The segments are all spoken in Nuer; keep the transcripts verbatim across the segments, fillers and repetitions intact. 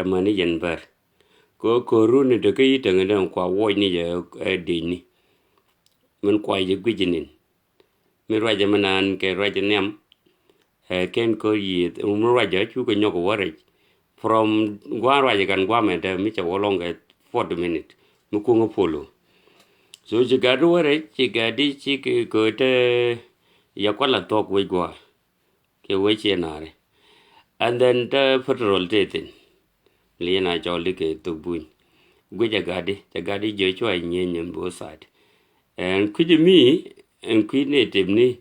Ɛmɛni yɛn bär. Kɛ ko̱r run ni dee kä yi̱t täŋ dee kua wuɔc ni jɛ, ɛ dec ni. Min kua jɛ guic nin. Min ruacɛ mi naan kɛ ruacɛ nhiam. Ɛ kɛn ko̱r yiëth, min ruacɛ cukɛ nyɔk wä rɛc. From gua̱a̱n ruacɛ kan gua̱a̱mɛ dee mi cɛ wä lɔŋ kɛ forty minute. Mi kuŋä polo. So ci gat wä rɛc, ci gat di ci kɛ ko̱r te ya kual a thuɔk wec gua̱a̱. Kɛ wec ciɛ naari. And then te federal te thin. Li na cɔl di kɛ thok buny. Guic a gat di, ca gat di jiɛ cua nyieny in both side. Ɛn kui̱c mi, ɛn kui̱ ni tip ni,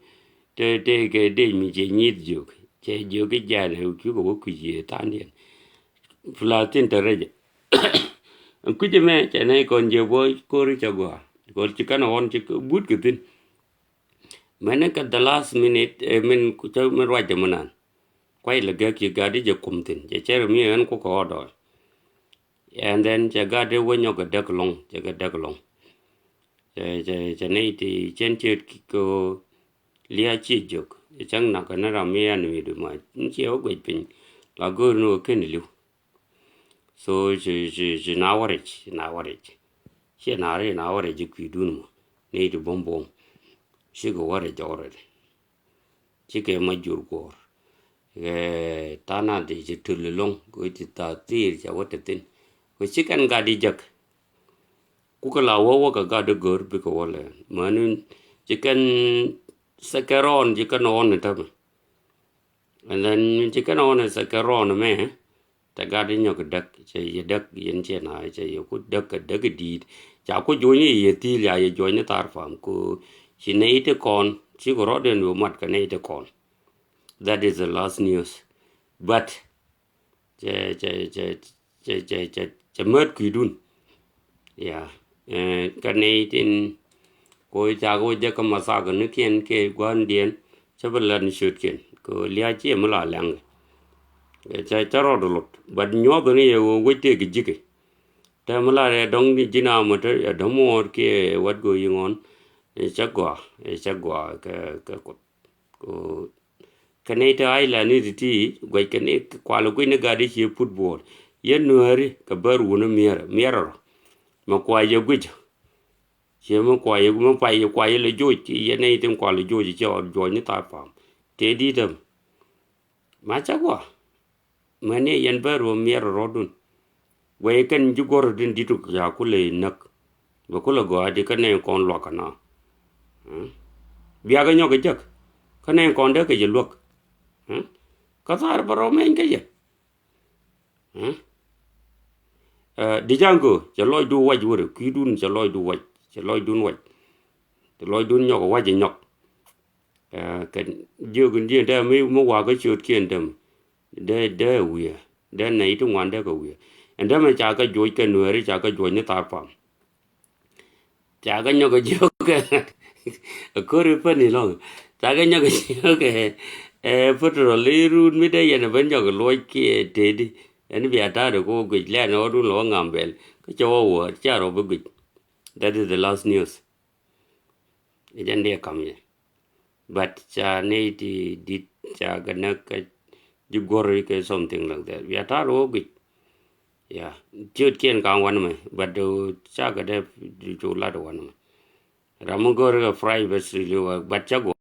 te, te kɛ dec mi ciɛ nyith jiök. Cɛ jiök ki jan ɛ, cukɛ wä kui̱c yɛ thandiɛn. Flathin te rɛc. Ɛn kui̱c mɛ, cɛ nɛ kɔn jiɛ bɔ ko̱ri cɛ gɔaa. Kɔr ci kɛn ɣɔn ci but kɛ thin. Mɛn ni kɛ the last minute, eh, min, cä min ruac jɛ mi nan. Kuay lɛ gɛk ci gat di jɛ kum thin. Jɛ cɛr mi ɛn ku kɛ ɣɔdɔɔl. And then cɛ gat di wä nyɔk kɛ däk lɔŋ, cɛ kɛ däk lɔŋ. Cɛ, cɛ, cɛ nɛy ti cɛn ciet ki kɛ ɣöö lia ci jiök. Cɛ cäŋ nak kɛ ni ram mi ɛn mi di ma. Ni ciɛ wä guec piny. La go̱o̱r ni wä ken li̱w. So ci, ci, ci na wä rɛc, ci na wä rɛc. Ci na ri na wä rɛc ci kui̱dun mɔ. Ni ti buɔ̱m buɔ̱m. Ci kɛ wä rɛc already. Ci kɛ ma jur guɔ̱ɔ̱r. Kɛ tha̱a̱ŋ nath ti ci tul lɔŋ, kɛ ti tha̱a̱ŋ thiir ca wä te thi̱n. Kɛ ci kɛn gat di jäk. Ku kɛ la wä wä kɛ gat di gör bikɛ wä lɛ. Mäni ci kɛn second round ci kɛn ɣɔn ni tämɛ. And then ci kɛn ɣɔn ni second round mɛ, te gat di nyɔk däk, cɛ yɛ däk yɛn cɛ na, cɛ yɛ ku däk kɛ däk di̱i̱t. Ca ku juɔ̱ny yɛ thi̱i̱l ya yɛ juɔ̱ny ni thar pam ku ci nɛy ti kɔn, ci ku rɔɔdɛn bi mat kɛ nɛy ti kɔn. That is the last news. But cɛ, cɛ, cɛ, cɛ, cɛ, cɛ, cɛ mät kui̱dun. Ya, eh, kä nɛy tin ko cak wä jɛ kä mathak ni kiɛn kɛ gua̱ndiɛn, cɛ bi lät ni ciötkiɛn, kɛ lia̱a̱ ciɛ mi la lɛŋ. Cɛ, cɛ rɔɔd lot, but nyuɔth ni yɛ wä wec tëë kɛ ji̱kɛ. Te mi la rɛ dɔŋ ni ji̱n amä te, ɛ dämuɔɔr kiɛ wat go̱o̱r yiŋɔn, ɛ cɛ gɔaa, ɛ cɛ gɔaa kɛ, kɛ kuoth. Ko kɛ nɛy te island ni ti̱ti̱ guɛc kɛ ni kual guic ni gat i̱ cie football. Yɛn nuääri kɛ bär wun miɛr miɛr rɔ. Mɛ kuay yɛ guic. Cie mɛ kuay yɛ mɛ pay yɛ kuay yɛ lɛ joc yɛ nɛy tin kual joc cie ɔ juɔc ni thar pam. Tëë di̱t ɛm. Ma cä gua. Mäni yɛn bä ruɔm miɛr rɔɔdun. Wee kɛn ji̱ guɔ̱r din di̱t ca kulɛ näk. Bɛ kulɛ gɔaa di kä nɛy kɔn luak kä na. Biakɛ nyɔk kɛ jek. Kä nɛy kɔn dee kɛ jɛ luäk. Kä thar bɛ rɔ mɛny kä jɛ. Di ja̱ŋ kɛ cɛ lɔcdu wac wärɛ kui̱dun cɛ lɔcdu wac cɛ lɔcdun wac. Cɛ lɔcdun nyɔk wac ɛ nyɔk. Kɛ jiök in diɛn dee mi mi wakä ciötkiɛn däm. Dee dee wiɛ dee nɛy ti ŋuan dee kɛ wiɛ. Ɛn dämɛ ca kɛ juɔc kɛ nueeri ca kɛ juɔc ni thar pam. Ca kɛ nyɔk kɛ jiök kɛ a ko̱ri päni lɔŋ. Ca kɛ nyɔk kɛ jiök kɛ ɛ petrol i̱ run mi dee yɛn ɛ ben nyɔk kɛ luɔc kiɛ tëëdi. Ɛn bia ta̱a̱dɛ kɛ wä guic lɛn ɛ wä dun lɔ wä ŋam bɛl kä cɛ wä wä ca rɔ bi guic. That is the last news. Ɛ jɛn diɛ kam yɛ. But ca nɛy ti di̱t ca kɛ näk kɛ ji̱ guɔ̱r kɛ something like that. Bia ta̱a̱r wä guic. Ya ciötkiɛn ka̱n wanɛ mɛ but ca kɛ dee cu lat wanɛ mɛ. Ram mi go̱r kɛ privacy li wä but ca guɔ.